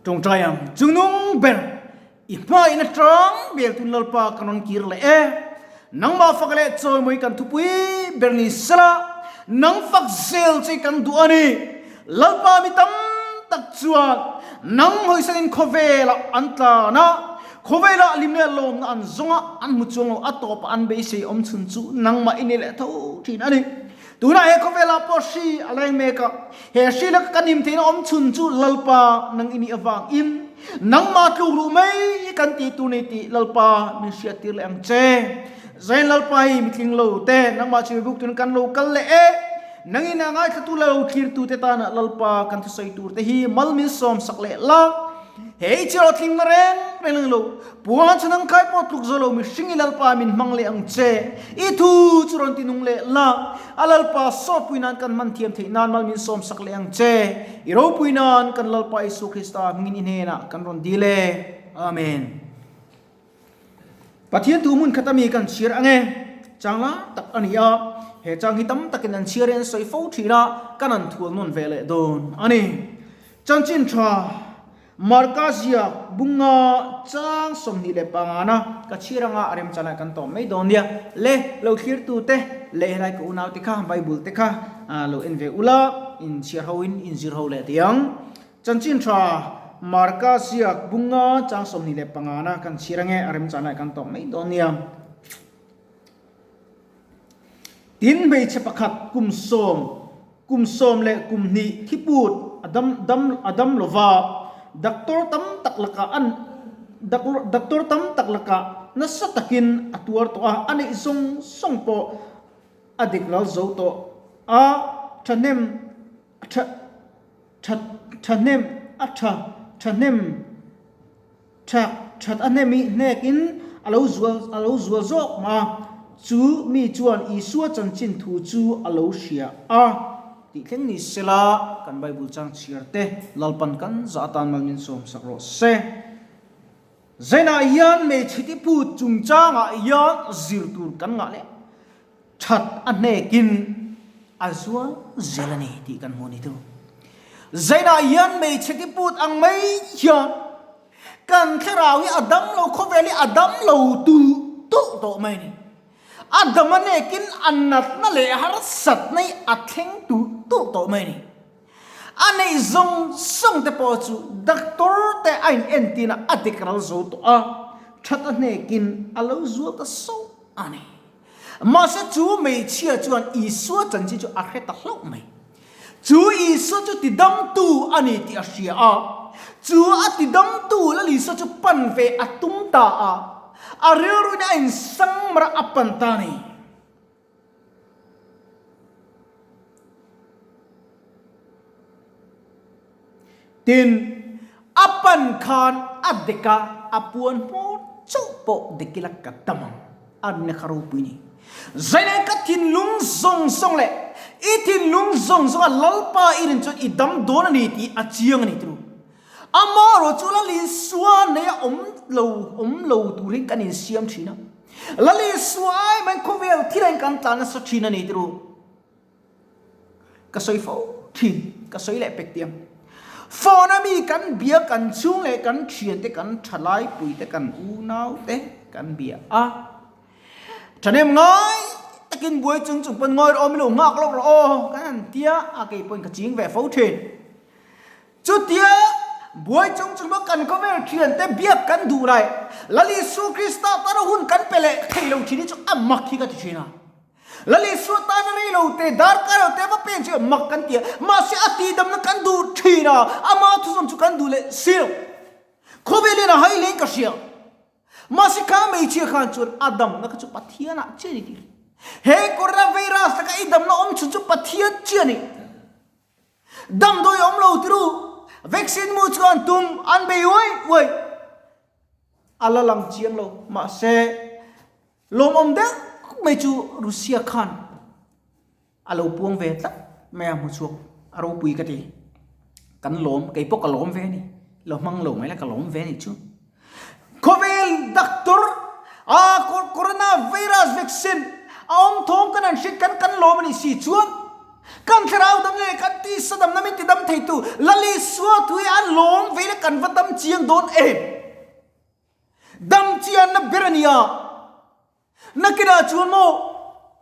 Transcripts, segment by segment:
Tawngtai ang chungnung ber i hmain atang bel tun Lalpa kan rawn kir leh e. Nangmah fak leh chawimawi kan thupui ber ni sela, nang fak zel che kan duh a ni. Lalpa mi tam tak chuan nang hawisanin khawvelah an tlan a, khawvelah lim leh lawmna an zawng a, an hmu chuang lo a tawpah an beisei awm chhun chu nangmah i ni leh tho thin a ni. Tunah he khawvelah pawh hri a leng mek a, he hri laka kan him theihna awm chhun chu Lalpa nang i nih avangin nangmah tluk luh mai hi kan tih tur ni tih Lalpa min hriattir leh ang che. Zain Lalpa hi mitling lo te, nangmah chhimei buk turin kan lo kal leh e. Nangin a ngaithlatu leh lo thlirtute tana Lalpa kan thusawi turte hi mal min sawmsak leh la. Hei chi rawh tling na reng reng lang lo. Puan chu nang khai pawh tluk zo lo mihring i Lalpa min hmang leh ang che. I thu chu rawn ti nung leh la. A Lalpa sawtpui nan kan hman thiam theih nan mal min sawm sak leh ang che. I ropui nan kan Lalpa Isu Krista hmingin i hnenah kan rawn dil e. Amen. Pathian thu hmun khat ami kan chhiar ang e. Chang la tak a ni a. He chang hi tam takin an chhiar in an sawi fo thin a, kan han thual nawn ve leh dawn a ni. Chanchin tha Marka ziak bunga chang 25 na ka chhir anga a remchana kan tawm mai dawn nia. Le lo thlir tu te leh helai ka unau te kha Bible te kha lo en ve ula in chhiar ho in in zir ho leh tiang. Chanchin tha Marka ziak bunga chang 25 na kan chhir ange a remchana kan tawm mai dawn nia. Tin hmeichhe pakhat kum sawm kum sawm leh kum hnih thiput a dam dam a dam lo va, doctor tam tak lakah an doctor tam tak lakah nasa takin a tuar tawh a, a neih zawng zawng pawh a dik ral zo tawh a, thahnem tha tha thahnem a tha thahnem. That that a hnem i hnekin a lo zual a lo zual zawk mah a, chu mi chuan Isua chanchin thu chu a lo hria a. Tih thleng ni sela, kan Bible chang chhiar te Lalpan kan zah atan mal min sawm sak rawh se. Zainah hian hmeichhe tiphut chungchangah hian zir tur kan ngah leh that a hnekin a zual zel a ni tih kan hmuh ni tu. Zainah hian hmeichhe tiput ang mai hian kan thlarau hi a dam lo khawvel hi a dam lo tulh tulh tawh mai a ni. A dam a hnekin a natna leh harsatna hi a thleng tulh tulh tawh mai a ni. A neih zawng zawng te pawh chu doctor te a in entin a a dik ral zo tawh a, that a hnekin a lo zual ta sauh a ni. Mahse chu hmeichhia chuan Isua chanchin chu a hre ta hlauh mai. Chu Isua chu tidamtu a ni tih a hria a, chu a tidamtu Lal Isua chu pan ve a tum ta a, a rilruin a insang mar a, a pan ta a ni. Tin, a pan khan a dek a, a puan hmawr chauh pawh dek ila ka dam ang, a rinna kha ropui ni. Zainai ka thinlung zawng zawng leh i thinlung zawng zawng a Lalpa i rin chuan i dam dawn a ni tih a chiang a ni turu. Amaherawh chu Lal Isua nei a awm lo awm lo turin kan insiam thin a. Lal Isua ai mai khawvel thil ah kan tlan nasa thin a ni turu. Ka sawi fo thin, ka sawi leh pek tiang. Phone a mi kan bia kan chhung leh kan thian te kan thalai pui te kan unau te kan bia a. Thahnem ngai takin buai chung chung pawn ngawi rawh aw mi lo nghak lawk rawh aw kan han tia a kei pawhin ka ching ve fo thin. Chutia buai chung chung pawh kan khawvel thian te biak kan duh lai Lal Isu Krista tana hun kan pe leh thei lo thin hi chu a mak hi ka ti thin a. Lal Isua tana rei lo te, darkar lo te va pen chu mak kan ti a, mahse a tihdamna kan duh thin a, ama thusawm chu kan duh leh si lo. Khawvel hian a hai leng ka hria. Mahse kha hmeichhia khan chuan a damna kha chu Pathianah chiah a ni tih. He coronavirus laka i damna awm chhun chu Pathian chiah a ni. Damdawi awm lo tiru, vaccine mu chu an tum, an bei uai uai. A la lang chiang lo, mahse Lawmawm deuh mai chu Russia khan a lo puang ve tlat mai a, hmuchhuak a ropui ka ti. Kan lawm, kei pawh ka lawm ve a ni. Lo hmang lo mai la ka lawm ve a ni chu. Khawvel doctor a corona virus vaccine a awm thawm kan han hriat kan kan lawm a ni si chuan kan thlarau dam leh kan tisa damna min ti dam theitu Lal Isua thu hi a lawm ve la. kan va dam chiang dawn em? Dam chianna ber a nia. Nakinah chuan maw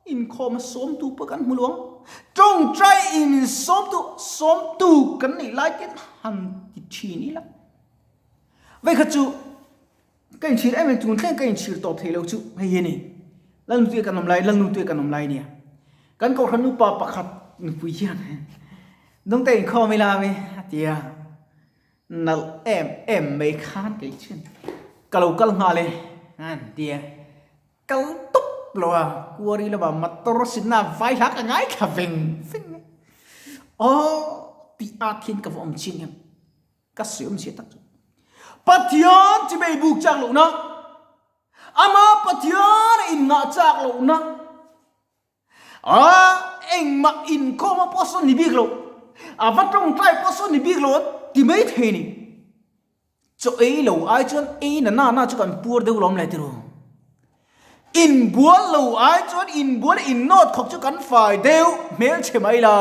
inkhawm a sawmtu pawh kan hmu lo ang. Tawngtai in min sawmtu sawmtu kan neih lai te han ti thin ila. Vei kha chu ka inchhir em em chung thleng ka inchhir tawp thei lo chu hei hi a ni. Lalnutui kan awm lai Lalnutui kan awm lai nia. Kan kohhran upa pakhat nupui hian Dawngte inkhawm ila mi a ti a. Nalh em em mai khan kei chuan ka lo kal nghal e an ti a, kal tawp lo a, kuari lama motor sinna vai hla ka ngaithla veng veng a, aw tih at hian ka va awm chiang em, ka sawi awm zia tak chu Pathian chi bei buk chak lohna, ama Pathian a inngah chak lohna. A, engmah inkhawm a pawh sawn ni bik lo, a va tawngtai pawh sawn ni bik lo a ti mai thei ni. Chaw ei lo ai chuan ei na na na chu kan puar deuh lawm le tiru. Inbual lo ai chuan inbual innawt khawp chu kan fai deuh hmelchhe mai la.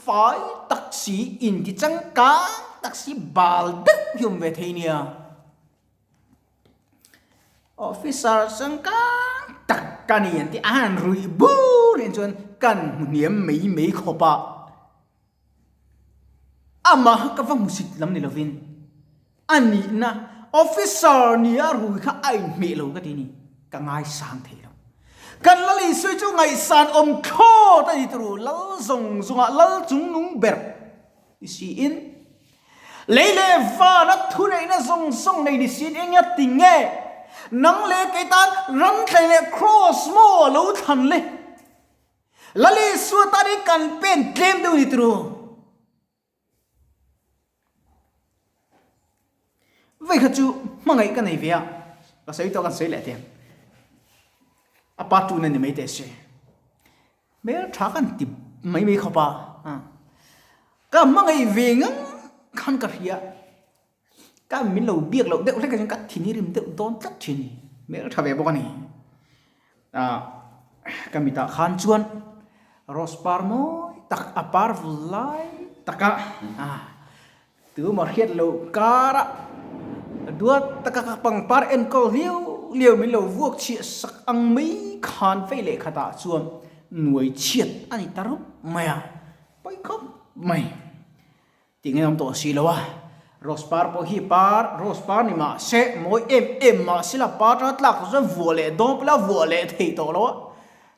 Fai tak si inti changkang tak si bal deuh hi awm ve thei nia. Officer changkang tak ka ni an ti a han ruih bur in chuan kan hmu hniam mai mai khawp a, amah ka va hmusit lam ni lovin a nihna officer nia rui kha a inhmeh lo ka ti ni, ka ngaisang thei lo. Kan lal Isua chu ngaihsan awm thlawt a ni turu lal zawng zawngah lal chungnung ber i siin Lei leh vana thuneihna zawng zawng nei ni siin eng a ti nge? Nang leh kei tan ramthlei leh kraws maw a lo thlan le? Lal Isua tan hi kan pen tlem deuh ni turu. Vei kha chu hmangaih ka nei ve a, ka sawi tawh kan sawi leh teng. A pa tun a ni mai teh se. Hmel tha kan ti mai mai khawp a, ka hmangaih ve ngang khan ka hria, ka min lo biak loh deuh hlek a chuan ka thin hi rim deuh dawn tlat thin, hmel tha ve bawk a ni. Ah ka mitah khan chuan rose par mawi tak a par vul lai tak a, ah Tuma hriat loh karah duat taka ka pangpar enkawl liau liau min lo vuak chhiah sak ang mai khan fei leh khatah chuan nuai chhiat a ni ta rup mai a, pawi khawp mai. Tih ngei awm tawh si lo a, rose par pawh hi par, rose par ni mah se, mawi em em mah se la par tanga tlak tawh chuan vuah leh dawn pawh la vuah leh thei tawh lo a,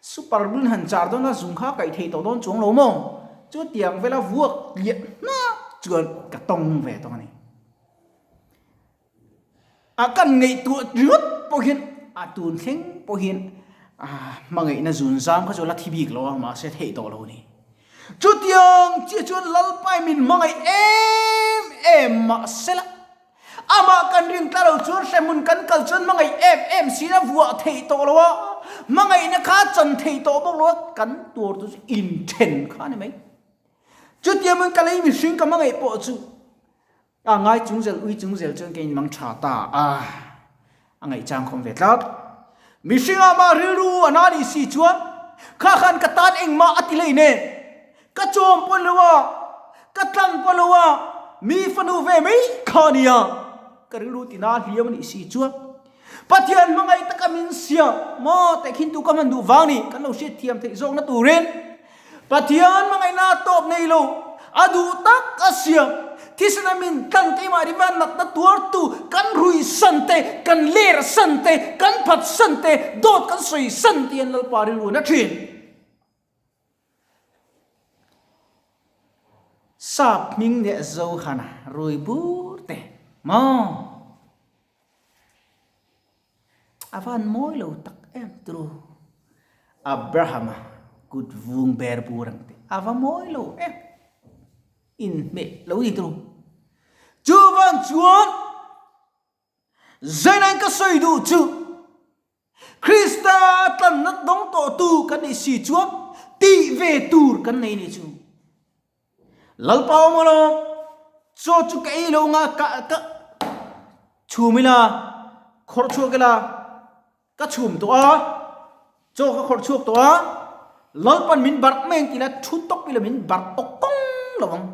super glue han char dawn a zung kha kaih thei tawh dawn chuang lo maw? Chutiang vela vuak liah hnak chuan ka tawng ve tawh a ni. A kan ngaihtuah ringawt pawh hian a tun thleng pawh hian hmangaihna zun zam kha chu la thi bik lo a, mahse theih tawh lo a ni. Chutiang chiah chuan Lalpai min hmangaih em em mahse la Amah kan rin tla lo chuan hrehmun kan kal chuan hmangaih em em sin a vuah theih tawh lo a, hmangaihna kha chan theih tawh bawk lo a, kan tur chu inthen kha a ni mai. Chutiang in ka lei mihring ka hmangaih pawh chu a ngai chung zel ui chung zel chuan ka inmang tha ta a, a ngaihchang khawm ve tlat. Mihring ah mah rilru a na nih si chuan kha khan ka tan engmah a ti hlei nen ka chawm pawn lo a, ka tlang pawn lo a, mi fanu ve mai kha a nia, ka rilru ti na hliam a nih si chuan Pathian hmangaih taka min siam maw teh khin tu ka hman duh vang ni kan lo hriat thiam theih zawkna turin Pathian hmangaihna a tawp nei lo, a duh tak a siam. Thisen a min tlan keimah riva natna tuartu kan rui san te, kan ler san te, kan phat san te, dawt kan sawi san te hian Lalpa rilru na thin. Sap hming leh Zohana rui bur te maw? A van mawi lo tak em turu. Abrahama kut vung ber bur ang te a va mawi lo em. Inhmeh lo ni turu. Chuvan chuan Zainain ka sawi duh chu Krista tlanna dawng tawhtu kan nih si chuan tih ve tur kan nei nih chu. Lalpa awm alawm, chaw chu ka ei lo nga ka ka chhum ila, khawrh chhuak ila, ka chhum tawh a, chaw ka khawrh chhuak tawh a, Lalpan min barh mai ang tih ila thu tawp ila min barh awk kawng lo ang,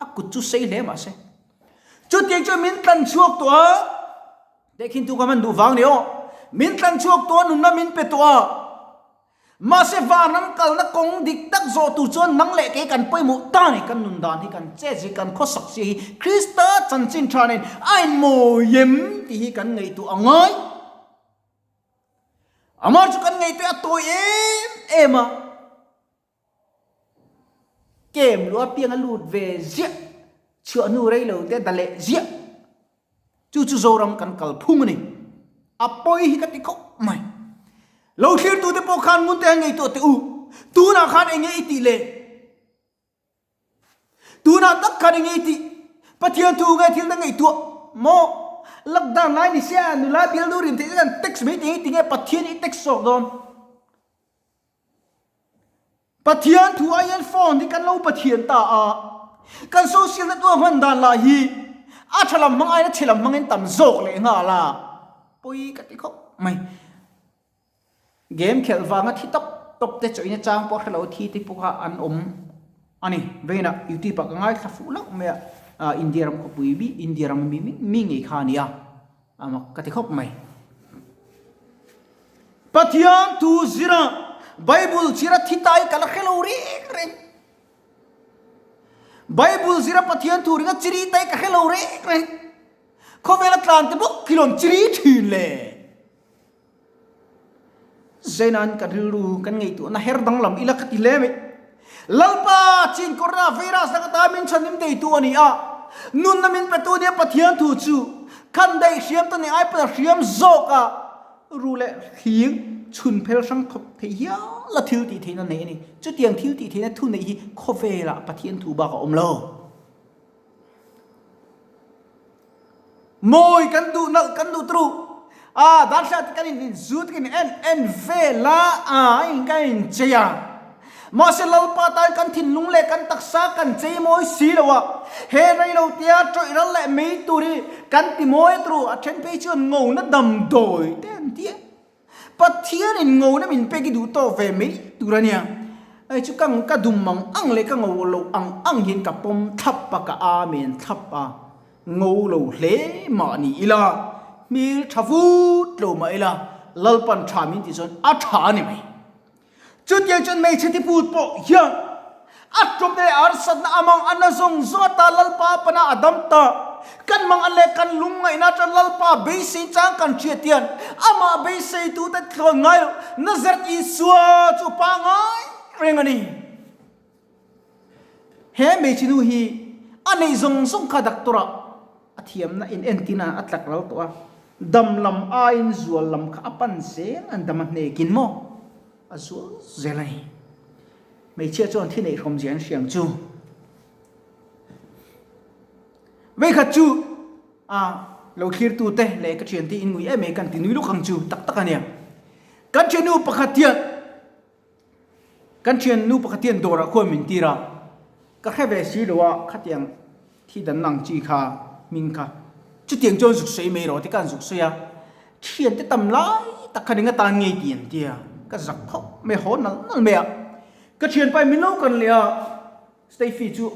a kut chu sei hle mahse. Chutiang chuan min tlan chhuak tawh a, tehkhin tu ka hman duh vang ni aw, min tlan chhuak tawh a, nunna min pe tawh a. Mahse vanram kalna kawng dik tak zawh tur chuan nang leh kei kan pawimawh ta ni, kan nun dan hi, kan chet hi, kan khawsak sia hi Krista chanchin tha nen a inmawi em tih hi kan ngaihtuah a ngai. Amah chu kan ngaihtuah a tawi em em a. Kem luh apiang a lut ve ziah, chhuah hnu rei lo te da leh ziah. Chu chu Zoram kan kal phung a ni. A pawi hi ka ti khawp mai. Lo thlirtute pawh khan ngun te han ngaihtuah teh u. Tunah khan enge i tih le? Tunah tak khan enge i tih? Pathian thu nge thil na ngaihtuah maw? Lockdown lai ni sia nula bialnu rim theih te kan text mai tih hi tinge Pathian i text zawk dawn? Pathian thu ah hian phone hi kan lo Pathian ta a, kan social network hman dan lah hi a tha lam hmang aiin a chhe lam hmangin tam zawk leh nghal a, pawi ka ti khawp mai. Game khelh vanga thi tawp tawp te chawih na chang pawh hrelo thi te pawh kha an awm a ni. Vawiinah YouTube ah ka ngaithla fuh loh mai a, India ram khawpui mi India ram mi mi ngei kha a ni a, a mak ka ti khawp mai. Pathian thu zira Bible zira thi tai ka la hre lo reng reng. Bible zira Pathian thu ringa chiri tai ka hre lo reng reng. Khawvela tlan te bawk khi lawm chiri thin le. Zainan kan rilru kan ngaihtuahna her danglam ila ka ti hle mai. Lalpa chin corona virus laka ta min chhan thei tu a ni a, nunna min petu nia Pathian thu chu khan daih hriam ta ni ai pawh hriam zawk a ru leh hling chhun phel hrang khawp thei hial a thil tih theihna nei a ni. Chutiang thil tih theihna thu neih hi khawvelah Pathian thu bak a awm lo. Mawi kan duh nalh kan duh turu a darhla te kan in zu te kan in en en vel a a in kan in chei a mahse lalpa tan kan thinlung leh kan taksa kan chei mawi si lo a he rei lo tia tawih ral leh mai tur hi kan ti mawi turu a then phei chuan ngona damdawi te an ti a. Pathian in ngona min pek i duh tawk ve mai tur a nia. Hei chu ka ka dum ang ang leh ka ngo lo ang ang hian ka pawm thlap a, ka amen thlap a. Ngo lo hle mah ni ila, hmel tha vut lo mah ila, Lalpan tha min tih chuan a tha a ni mai. Chutiang chuan hmeichhe tiput pawh hian a tawp leh harsatna a mang a na zawng zawng ata Lalpa pana a dam ta. Kan mang an leh kan lungngaihna atang Lalpa beisei chang kan hriat hian amah beiseitute thlawn ngai lo Nazareth Isua chu pa ngai reng a ni. He hmeichhe nu hi a neih zawng zawng kha doctor ah a thiamna in entina a tlak ral tawh a, dam lam aiin zual lam kha a pan zel an dam a hnekin maw a zual zel a ni. Hmeichhia chuan thi neih hrawm zia an hria ang chu. Veikhat chu a lo thlirtu te leh ka thiante in ngui em em kan ti nui lawk ang chu tak tak a nia. Kan thiannu pakhat hian Kan thiannu pakhat hian dawrah khuan min tir a, ka hre ve si lo a, khatiang thi dan ang chi kha hming kha chutiang chuan zuk sawi mai rawh ti khan zuk sawi a, thiante tam lai tak khan enga tan ngei ti an ti a, ka zak khawp mai haw nalh nalh mai a, ka thianpa in min lo kan leh a, Stephy chu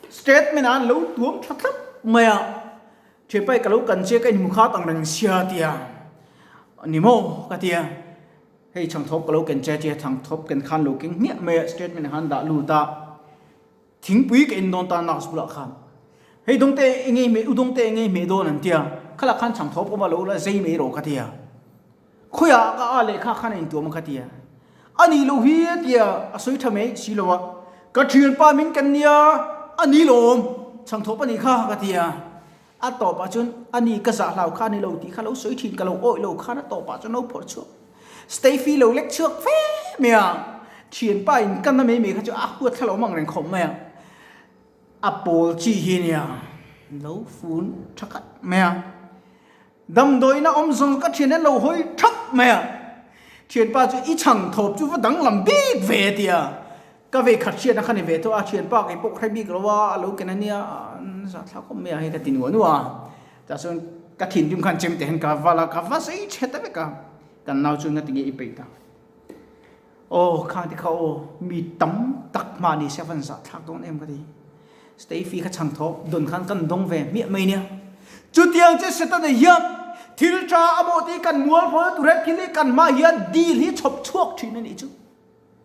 statement ah an lo tuam tha thlap mai a, thianpa i ka lo kan che ka inhmu khat ang reng sia ti a, ni maw ka ti a. Hei chhangthawp ka lo ken che che, chhangthawp ken khan lo keng hmiah mai a, statement khan dah lut a, thingpui ka in dawn ta nurse bulah khan, hei dawngte eng nge hmeh, u dawngte eng nge hmeh dawn an tia, khalah khan chhangthawp awm a lo la zei mai rawh ka tia, khawiah ka a lehkha khan a intuam a ka tia, a nih loh hi a tia, a sawi tha mai si lo a, ka thianpa min kan nia, a ni lawm, chhangthawp a nih kha ka tia. A tawpah chuan a ni ka zah hlau kha a ni lo tih kha lo sawi thin ka lo awih lo khan a tawpah chuan lo phawrh chhuak. Steffi lo lek chhuak fe mai a, thianpa in kan na mai mai kha chu a huat thla lo mang reng khawp mai a. A pawl chi hi nia lo fun tha khat mai a. Damdawiina awm zawng ka thian hian lo hawi thap mai a. Thianpa chu i chhang thawp chu va danglam bik ve a ti a. Ka vei khat hriatna kha ni ve tawh a, thianpa kei pawh ka hre bik lo a, a lo ken a nia, zah thlak awm mai a hei ka ti nuah nuah a. Tah chuan ka thinrim khan chem teh hian ka val a, ka va zei chhe ta vek a, kan nau chu ngati nge i peih ta. Aw khang te kha aw, mi tam tak hma ni se a van zah thlak dawn em ka ti. Steffi kha chhang thawp dawn khan kan dawng ve hmiah mai nia. Chutiang che Setana hian thil tha a mawh tih kan mualphaw tur he thil hi kan hmah hian dil hi chhawp chhuak thin a nih chu.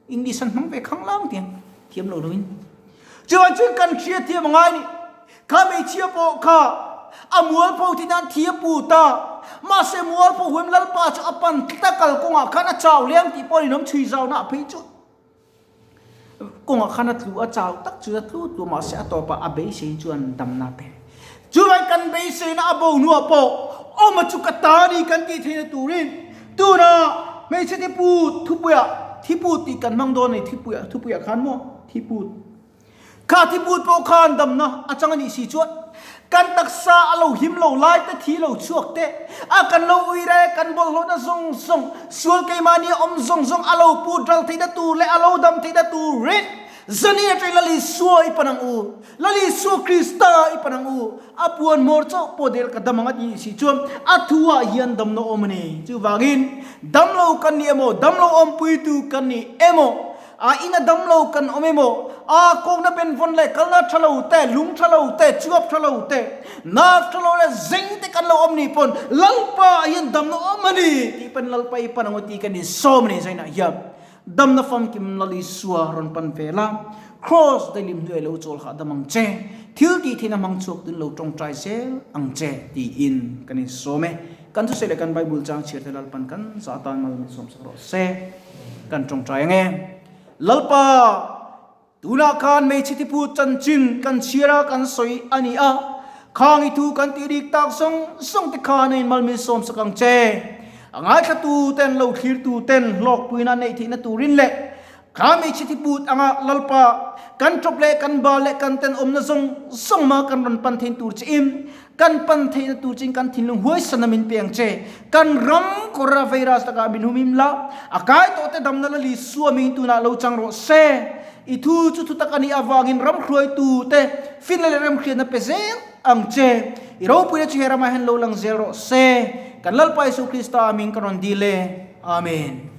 English an hmang ve khanglang tiang thiam lo loin. Chuan chuan kan hria thiam a ngai ni. Kha hmeichhia pawh kha a mualpho tih nan thi a pu ta. Mahse mualpho huam Lalpa chu a pan tlat a kal kawngah khan a chau leng tih pawh ninawm chhui zau na phei chu. Kawngah khan a tlu a chau tak chu a tlu tlu mahse a tawpah a beisei chuan damna pe. Chuvang kan beiseina a bo hnuah pawh awma chu ka ta ni kan tih theihna turin tuna hmeichhe thiput thupuiah thiput tih kan hmang dawn a ni thupuiah thupuiah khan maw thiput kha thiput pawh khan damna a chang a nih si chuan kan taksa a lo him lo lai te thi lo chhuak te a kan lo ui re kan bawlhhlawhna zawng zawng sual keimahni a awm zawng zawng a lo put ral theihna tur leh a lo dam theihna turin zani atangin Lal Isua i pan ang u. Lal Isua Krista i pan ang u, a puan hmawr chauh pawh del ka dam ang a tih si chuan a thuah hian damna awm a ni. Chuvangin, damlo kan ni emaw, damlo awmpuitu kan ni emaw, a ina damlo kan awm emaw, a kawngna benvawn leh kalna tha lo te, lung tha lo te, chuap tha lo te, nerve tha lo leh zeng te kan lo awm ni pawn Lalpa ah hian damna awm a ni tih pawn Lalpa i pan ang u tih kan insawm a ni zainah hian. Damna famkim Lal Isua rawn pan ve la, Kraws daihlim hnuai lo chawl hahdam ang che, thil tih theihna hmang chhuak tun lo tawngtai zel ang che tiin kan insawm e. Kan thusawi leh kan Bible chang chhiar te Lalpan kan za atan mal min sawmsak rawh se. Kan tawngtai ang e. Lalpa! Tunah khan hmeichhe tipu chanchin kan chhiar a kan sawi a ni a, khang i thu kan tih rik tak zawng zawng te khan a inmal min sawmsak ang che. A ngaithlatu ten lo thlirtu ten hlawkpuina neih theihna turin leh kha hmeichhe tiput anga Lalpa kan tawp leh kan bal leh kan tenawmna zawng zawng ma kan rawn pan thein tur che in kan pan theihna tur chin kan thinlung huaisana min pe ang che. Kan ram coronavirus lakah min humhim la, a kai tawh te damna la li suamin tunah lo chang rawh se. I thu chu thutak a nih avangin ram hruaitu te finna leh remhriatna pe zel ang che. I ropuina chu he ramah hian lo lang zel rawh se. Kan Lalpa Isu Krista amin ka rawn dil e. Amen.